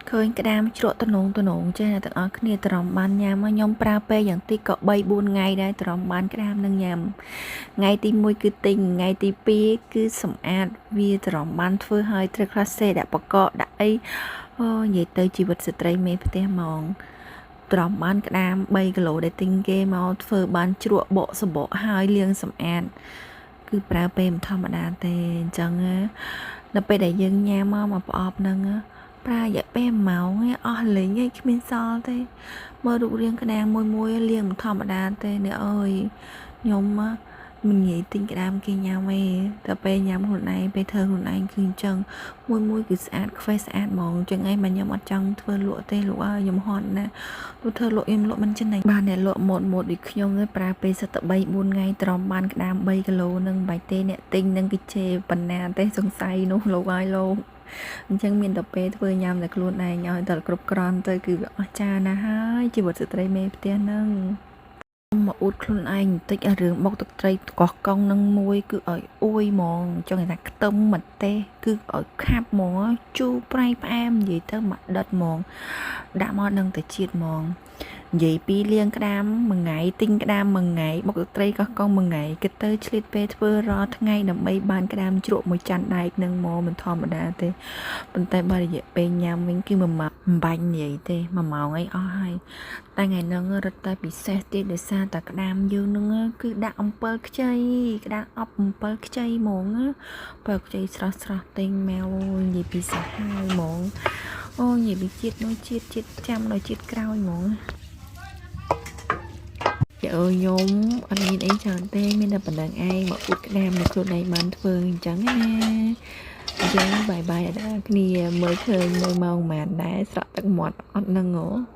ឃើញក្តាមជ្រក់ទំនងទំនងចេះអ្នកទាំងអស់គ្នាទ្រាំបានញ៉ាំខ្ញុំប្រើពេលយ៉ាងតិចក៏3 4ថ្ងៃដែរទ្រាំបានក្តាមនឹងញ៉ាំថ្ងៃទី1គឺទិញថ្ងៃទី2គឺសម្អាតវាទ្រាំបានធ្វើឲ្យត្រូវខ្លះសេដាក់បកកដាក់អីអូនិយាយទៅជីវិតស្ត្រីមេផ្ទះហ្មងទ្រាំបានក្តាម3គីឡូដែលទិញគេមកធ្វើបានជ្រក់បកសបកហើយលាងសម្អាតគឺប្រើពេលមិនធម្មតាទេអញ្ចឹងនៅពេលដែលយើងញ៉ាំមកមកប្រអប់ហ្នឹងប្រើរយៈពេល1ម៉ោងឯងអស់លេងឯងគ្មានសល់ទេមើលរូបរាងក្តាមមួយមួយលាងមិនធម្មតាទេអ្នកអើយខ្ញុំមិននិយាយទិញក្តាមគេញ៉ាំទេតែពេលញ៉ាំខ្លួនឯងពេលធ្វើខ្លួនឯងគឺអញ្ចឹងមួយមួយគឺស្អាតខ្វេះស្អាតហ្មងអញ្ចឹងឯងមកខ្ញុំអត់ចង់ធ្វើលក់ទេលោកអើយខ្ញុំហត់ណាស់ទោះធ្វើលក់ខ្ញុំលក់មិនចំណេញបានអ្នកលក់ម៉ូតម៉ូតដូចខ្ញុំទេប្រើពេលសិតតែ3 4ថ្ងៃទ្រាំបានក្តាម3គីឡូនឹងមិនបាច់ទេអ្នកទិញនឹងគេជេរប៉ុណ្ណាទេសង្ស័យនោះលោកអើយលោកអញ្ចឹងមានតែពេលធ្វើញ៉ាំតែខ្លួនឯងឲ្យតែគ្រប់គ្រាន់ទៅគឺវាអស្ចារ្យណាស់ហើយជីវិតស្ត្រីមេផ្ទះហ្នឹងមកអួតខ្លួនឯងបន្តិចរឿងបុកទឹកត្រីកោះកុងនឹងមួយគឺឲ្យអួយហ្មងចង់ថាខ្ទឹមម្ទេសគឺឲ្យខាប់ហ្មងជូរប្រៃផ្អែមនិយាយទៅមកដិតហ្មងដាក់មកនឹងតែជាតិហ្មងនិយាយពីលាងក្តាមមួយថ្ងៃទិញក្តាមមួយថ្ងៃបុកទឹកត្រីកោះកុងមួយថ្ងៃគិតទៅឆ្លៀតពេលធ្វើរាល់ថ្ងៃដើម្បីបានក្តាមជ្រក់មួយចានដែកនឹងមកមិនធម្មតាទេប៉ុន្តែបើរយៈពេលញ៉ាំវិញគឺ1ម៉ោងមិនបាច់និយាយទេ1ម៉ោងអីអស់ហើយតែថ្ងៃហ្នឹងរត់តែពិសេសទៀតដោយសារតែក្តាមយើងហ្នឹងគឺដាក់អំពិលខ្ចីក្តាមអប់អំពិលខ្ចីហ្មងបើខ្ចីស្រស់ស្រស់ទិញមកនិយាយពីសាហាវហ្មងអូនិយាយពីជាតិនោះជាតិជាតិចាំដល់ជាតិក្រោយហ្មងចាអើយខ្ញុំអត់មានអីច្រើនទេមានតែប៉ុណ្្នឹងឯងមកអួតក្តាមនៅខ្លួនឯងបានធ្វើអញ្ចឹងណាអញ្ចឹង bye bye ដល់គ្នាមើលឃើញនៅម៉ោងប៉ុន្មានដែរស្រក់ទឹកមាត់អត់ហ្នឹងហ៎។